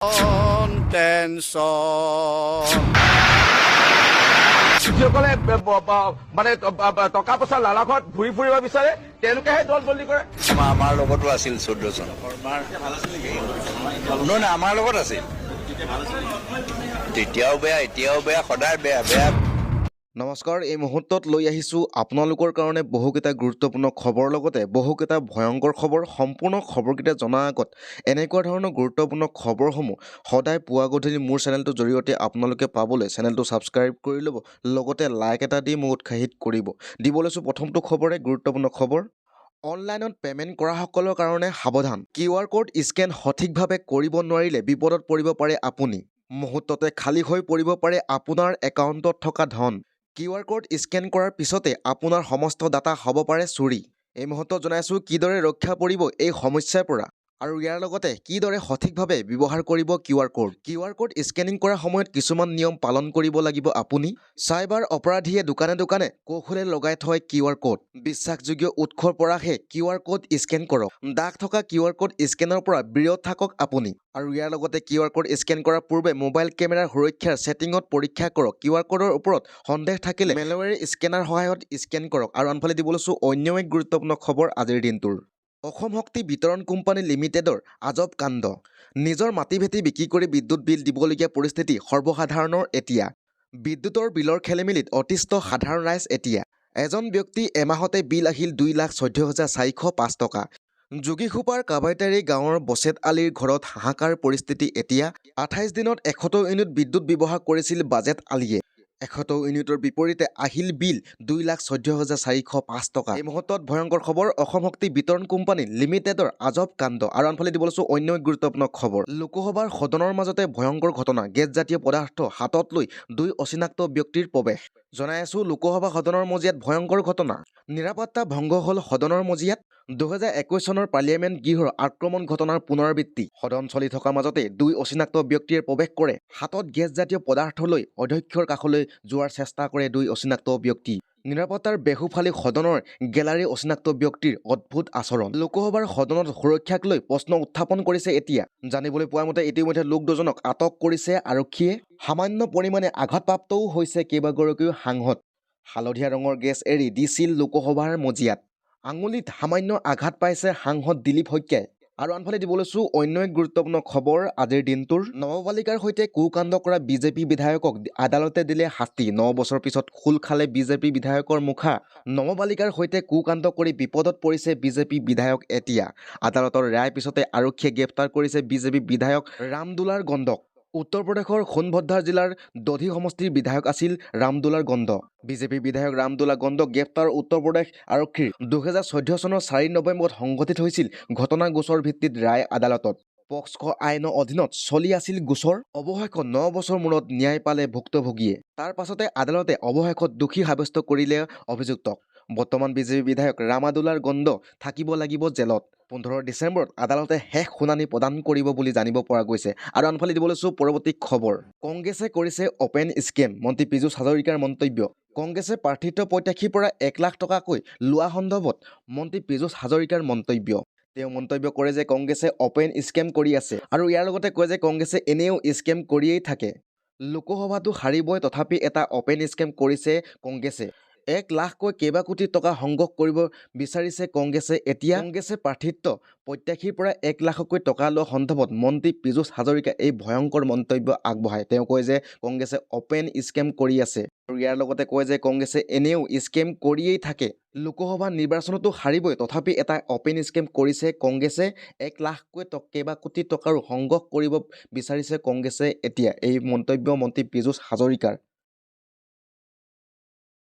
Tension. যিসকলে মানে টকা পইচা লালাসত ঘূৰি ফুৰিব বিচাৰে, তেওঁলোকেহে দল বদলি কৰে। আমাৰ লগতো আছিল 14 জন। নহয় নহয়, আমাৰ লগত আছিল। তেতিয়াও বেয়া, এতিয়াও বেয়া, সদায় বেয়া বেয়া। নমস্কাৰ, এই মুহূৰ্তত লৈ আহিছোঁ আপোনালোকৰ কাৰণে বহুকেইটা গুৰুত্বপূৰ্ণ খবৰ, লগতে বহুকেইটা ভয়ংকৰ খবৰ। সম্পূৰ্ণ খবৰকেইটা জনাৰ আগত এনেকুৱা ধৰণৰ গুৰুত্বপূৰ্ণ খবৰসমূহ সদায় পুৱা গধূলি মোৰ চেনেলটোৰ জৰিয়তে আপোনালোকে পাবলৈ চেনেলটো ছাবস্ক্ৰাইব কৰি ল'ব, লগতে লাইক এটা দি মোক উৎসাহিত কৰিব। দিব লৈছোঁ প্ৰথমটো খবৰে গুৰুত্বপূৰ্ণ খবৰ। অনলাইনত পে'মেণ্ট কৰাসকলৰ কাৰণে সাৱধান। কিউ আৰ ক'ড স্কেন সঠিকভাৱে কৰিব নোৱাৰিলে বিপদত পৰিব পাৰে আপুনি। মুহূৰ্ততে খালী হৈ পৰিব পাৰে আপোনাৰ একাউণ্টত থকা ধন। কিউ আৰ ক'ড স্কেন কৰাৰ পিছতে আপোনাৰ সমস্ত ডাটা হ'ব পাৰে চুৰি। এই মুহূৰ্তত জনাইছোঁ কিদৰে ৰক্ষা পৰিব এই সমস্যাৰ পৰা আৰু ইয়াৰ লগতে কিদৰে সঠিকভাৱে ব্যৱহাৰ কৰিব QR code. QR code scanning কৰাৰ সময়ত কিছুমান নিয়ম পালন কৰিব লাগিব আপুনি। চাইবাৰ অপৰাধীয়ে দোকানে দোকানে কৌশলে লগাই থয় কিউ আৰ ক'ড। বিশ্বাসযোগ্য উৎসৰ পৰাহে কিউ আৰ ক'ড স্কেন কৰক। দাগ থকা কিউ আৰ ক'ড স্কেনৰ পৰা বিৰত থাকক আপুনি। আৰু ইয়াৰ লগতে কিউ আৰ ক'ড স্কেন কৰাৰ পূৰ্বে মোবাইল কেমেৰাৰ সুৰক্ষাৰ ছেটিঙত পৰীক্ষা কৰক। কিউ আৰ ক'ডৰ ওপৰত সন্দেহ থাকিলে মেলৱেৰ স্কেনাৰ সহায়ত স্কেন কৰক। আৰু আনফালে দিব লৈছোঁ অন্য এক গুৰুত্বপূৰ্ণ খবৰ আজিৰ দিনটোৰ। অসম শক্তি বিতৰণ কোম্পানী লিমিটেডৰ আজব কাণ্ড। নিজৰ মাটি ভেটি বিক্ৰী কৰি বিদ্যুৎ বিল দিবলগীয়া পৰিস্থিতি সৰ্বসাধাৰণৰ এতিয়া। বিদ্যুতৰ বিলৰ খেলিমেলিত অতিষ্ঠ সাধাৰণ ৰাইজ এতিয়া। এজন ব্যক্তি এমাহতে বিল আহিল 2,14,405 টকা। যোগীঘোপাৰ কাবাইটাৰী গাঁৱৰ বছেত আলীৰ ঘৰত হাহাকাৰ পৰিস্থিতি এতিয়া। 28 দিনত 100 ইউনিট বিদ্যুৎ ব্যৱহাৰ কৰিছিল বাজেট আলীয়ে। 100 ইউনিটৰ বিপৰীতে আহিল বিল 2,14,405 টকা। এই মুহূৰ্তত ভয়ংকৰ খবৰ, অসম শক্তি বিতৰণ কোম্পানী লিমিটেডৰ আজব কাণ্ড। আৰু আনফালে দিব লৈছোঁ অন্য এক গুৰুত্বপূৰ্ণ খবৰ। লোকসভাৰ সদনৰ মাজতে ভয়ংকৰ ঘটনা। গেছজাতীয় পদাৰ্থ হাতত লৈ দুই অচিনাক্ত ব্যক্তিৰ প্ৰৱেশ। জনাই আছোঁ, লোকসভা সদনৰ মজিয়াত ভয়ংকৰ ঘটনা। নিৰাপত্তা ভংগ হ'ল সদনৰ মজিয়াত। 2021 চনৰ পাৰ্লিয়ামেণ্ট গৃহৰ আক্ৰমণ ঘটনাৰ পুনৰাবৃত্তি। সদন চলি থকাৰ মাজতে দুই অচিনাক্ত ব্যক্তিয়ে প্ৰৱেশ কৰে। হাতত গেছজাতীয় পদাৰ্থ লৈ অধ্যক্ষৰ কাষলৈ যোৱাৰ চেষ্টা কৰে দুই অচিনাক্ত ব্যক্তি। নিৰাপত্তাৰ বেহু ফালি সদনৰ গেলাৰী অচিনাক্ত ব্যক্তিৰ অদ্ভুত আচৰণ। লোকসভাৰ সদনত সুৰক্ষাক লৈ প্ৰশ্ন উত্থাপন কৰিছে এতিয়া। জানিবলৈ পোৱা মতে ইতিমধ্যে লোক দুজনক আটক কৰিছে আৰক্ষীয়ে। সামান্য পৰিমাণে আঘাতপ্ৰাপ্তও হৈছে কেইবাগৰাকীও সাংসদ। হালধীয়া ৰঙৰ গেছ এৰি দিছিল লোকসভাৰ মজিয়াত। আঙুলিত সামান্য আঘাত পাইছে সাংসদ দিলীপ শইকীয়াই। আৰু আনফালে দিব লৈছোঁ অন্য এক গুৰুত্বপূৰ্ণ খবৰ আজিৰ দিনটোৰ। নৱবালিকাৰ সৈতে কুকাণ্ড কৰা বিজেপি বিধায়কক আদালতে দিলে শাস্তি। 9 বছৰ পিছত খোল খালে বিজেপি বিধায়কৰ মুখা। নৱবালিকাৰ সৈতে কুকাণ্ড কৰি বিপদত পৰিছে বিজেপি বিধায়ক এতিয়া। আদালতৰ ৰায়ৰ পিছতে আৰক্ষীয়ে গ্ৰেপ্তাৰ কৰিছে বিজেপি বিধায়ক ৰামদুলাৰ গণ্ডক। উত্তৰ প্ৰদেশৰ সোণভদ্ৰা জিলাৰ দধি সমষ্টিৰ বিধায়ক আছিল ৰামদুলাৰ গণ্ড। বিজেপি বিধায়ক ৰামদুলা গণ্ডক গ্ৰেপ্তাৰ উত্তৰ প্ৰদেশ আৰক্ষীৰ। 2014 চনৰ 4 নৱেম্বৰত সংঘটিত হৈছিল ঘটনা। গোচৰ ভিত্তিত ৰায় আদালতত। পক্স আইনৰ অধীনত চলি আছিল গোচৰ। অৱশেষত 9 বছৰ মূৰত ন্যায় পালে ভুক্তভোগীয়ে। তাৰ পাছতে আদালতে অৱশেষত দোষী সাব্যস্ত কৰিলে অভিযুক্তক। বৰ্তমান বিজেপি বিধায়ক ৰামাদুলাৰ গণ্ড থাকিব লাগিব জেলত। 15 ডিচেম্বৰত আদালতে শেষ শুনানি প্ৰদান কৰিব বুলি জানিব পৰা গৈছে। আৰু আনফালে দিব লৈছোঁ পৰৱৰ্তী খবৰ। কংগ্ৰেছে কৰিছে অপেন স্কেম, মন্ত্ৰী পীযুষ হাজৰিকাৰ মন্তব্য। কংগ্ৰেছে প্ৰাৰ্থিত্ব প্ৰত্যাশীৰ পৰা 1 লাখ টকাকৈ লোৱা সন্দৰ্ভত মন্ত্ৰী পীযুষ হাজৰিকাৰ মন্তব্য। তেওঁ মন্তব্য কৰে যে কংগ্ৰেছে অপেন স্কেম কৰি আছে আৰু ইয়াৰ লগতে কয় যে কংগ্ৰেছে এনেও স্কেম কৰিয়েই থাকে। লোকসভাতো হাৰিবই, তথাপি এটা অপেন স্কেম কৰিছে কংগ্ৰেছে। 1 লাখকৈ কেইবা কোটি টকা সংগ্ৰহ কৰিব বিচাৰিছে কংগ্ৰেছে এতিয়া। কংগ্ৰেছে প্ৰাৰ্থিত্ব প্ৰত্যাশীৰ পৰা 1 লাখকৈ টকা লোৱা সন্দৰ্ভত মন্ত্ৰী পীযুষ হাজৰিকাই এই ভয়ংকৰ মন্তব্য আগবঢ়ায়। তেওঁ কয় যে কংগ্ৰেছে অপেন স্কেম কৰি আছে আৰু ইয়াৰ লগতে কয় যে কংগ্ৰেছে এনেও স্কেম কৰিয়েই থাকে। লোকসভা নিৰ্বাচনতো হাৰিবই, তথাপি এটা অপেন স্কেম কৰিছে কংগ্ৰেছে। 1 লাখকৈ কেইবা কোটি টকাৰো সংগ্ৰহ কৰিব বিচাৰিছে কংগ্ৰেছে এতিয়া। এই মন্তব্য মন্ত্ৰী পীযুষ হাজৰিকাৰ।